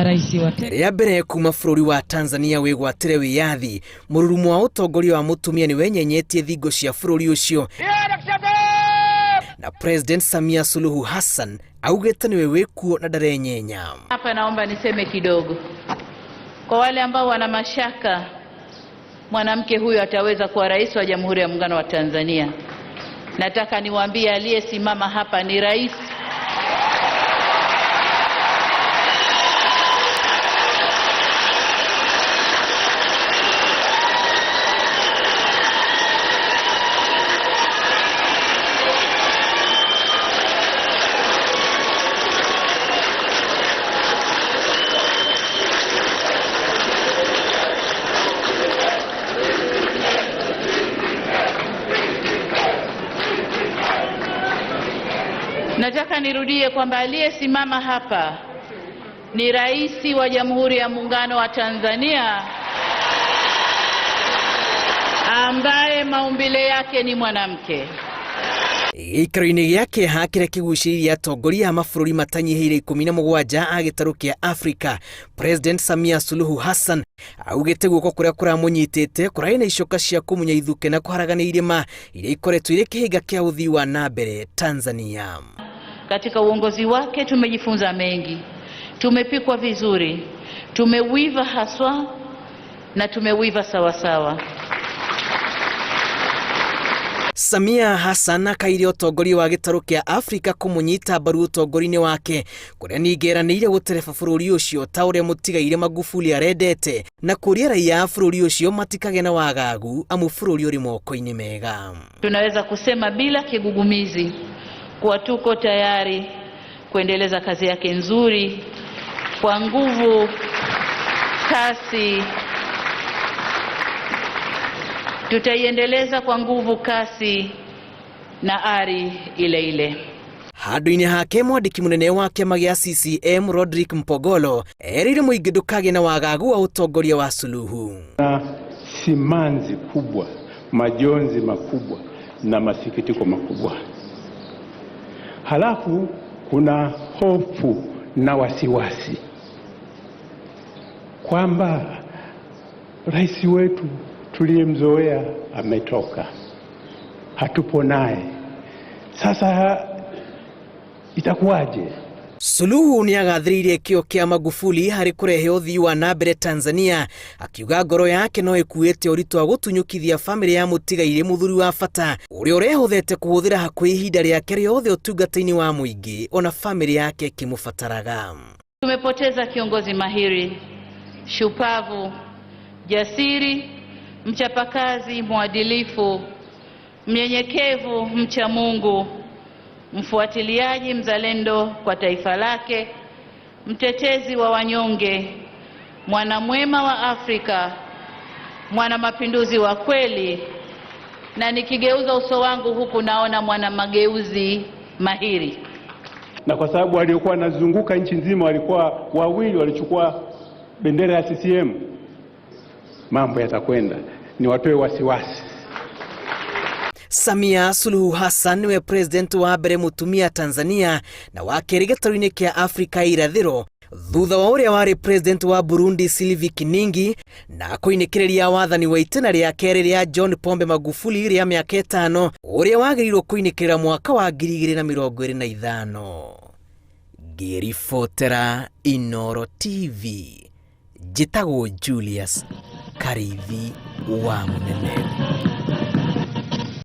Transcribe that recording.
Rais wa Rĩa mbere kuma bũrũri wa Tanzania wĩgwatĩre wĩyathi, mũrurumo wa ũtongoria wa mũtumia nĩ wenyenyetie thingo cia bũrũri ũcio, na President Samia Suluhu Hassan augĩte nĩwe wĩkuo na ndarenyenya. Hapa naomba niseme kidogo kwa wale ambao wana mashaka mwanamke huyu ataweza kuwa rais wa Jamhuri ya Muungano wa Tanzania. Nataka niwaambie aliyesimama hapa ni rais. Nataka nirudie kwamba aliyesimama hapa ni rais wa Jamhuri ya Muungano wa Tanzania ambaye maumbile yake ni mwanamke. Gĩikaro-inĩ gĩa kĩeha kĩrĩa kĩgucĩrĩirie atongoria a mabũrũri matanyihĩire 17 a gĩtarũ kĩa Afrika, President Samia Suluhu Hassan augĩte guoko kũrĩa kũramũnyitĩte kũrarĩ na icoka cia kũmunya ithuke na kũharagania irĩma iria ikoretwo irĩ kĩhĩnga kĩa ũthii wa na mbere Tanzania. Katika uongozi wake tumejifunza mengi, tumepikwa vizuri, tumewiva haswa na tumewiva sawasawa. Samia Hassan akaire ũtongoria wa gĩtarũ kĩa Afrika kũmũnyita mbaru ũtongoria-inĩ wake kũrĩa ningĩ eranĩire gũtereba bũrũri ũcio ta ũrĩa mũtigaire Magufuli arendete na kũria raia a bũrũri ũcio matikagĩe na wagagu amu bũrũri ũrĩ moko-inĩ mega. Tunaweza kusema bila kigugumizi kuwa tuko tayari kuendeleza kazi yake nzuri kwa nguvu, kasi. Tutaiendeleza kwa nguvu, kasi na ari ile ile. Handũ-inĩ hake mwandĩki mũnene wa kĩama gĩa CCM Rodrick Mpogolo erĩire mũingĩ ndũkagĩe na wagagu wa ũtongoria wa Suluhu. Na simanzi kubwa, majonzi makubwa na masikitiko makubwa. Halafu kuna hofu na wasiwasi kwamba rais wetu tuliyemzoea ametoka, hatupo naye sasa, itakuwaje? Suluhu nĩ agathĩrĩirie kĩo kĩa Magufuli harĩ kũrehe ũthii wa na mbere Tanzania, akiuga ngoro yake no ĩkuĩte ũritũ wa gũtunyũkithia bamĩrĩ ya mũtigairĩ mũthuri wa bata ũrĩa ũrehothete kũhũthĩra hakuhĩ ihinda rĩake rĩothe ũtungata-inĩ wa mũingĩ ona bamĩrĩ yake ĩkĩmũbataraga. Tumepoteza kiongozi mahiri, shupavu, jasiri, mchapakazi, mwadilifu, mnyenyekevu, mcha Mungu, mfuatiliaji mzalendo kwa taifa lake, mtetezi wa wanyonge, mwanamwema wa Afrika, mwana mapinduzi wa kweli, na nikigeuza uso wangu huku naona mwana mageuzi mahiri. Na kwa sababu waliokuwa wanazunguka nchi nzima walikuwa wawili, walichukua bendera ya CCM, mambo yatakwenda, ni watoe wasiwasi. Samia Suluhu Hassan niwe president wa mbere mũtumia Tanzania na wa kerĩ gĩtarũ-inĩ kĩa Afrika ya irathĩro thutha wa ũrĩa warĩ president wa Burundi Sylvie Kiningi na kũinĩkĩrĩria wathani wa itĩna rĩa kerĩ rĩa John Pombe Magufuli rĩa mĩaka 5 ũrĩa wagĩrĩirwo kũinĩkĩrĩra mwaka wa 2025. Ngĩribotera Inooro TV, njĩtagwo Julius Karithi wa Mũnene.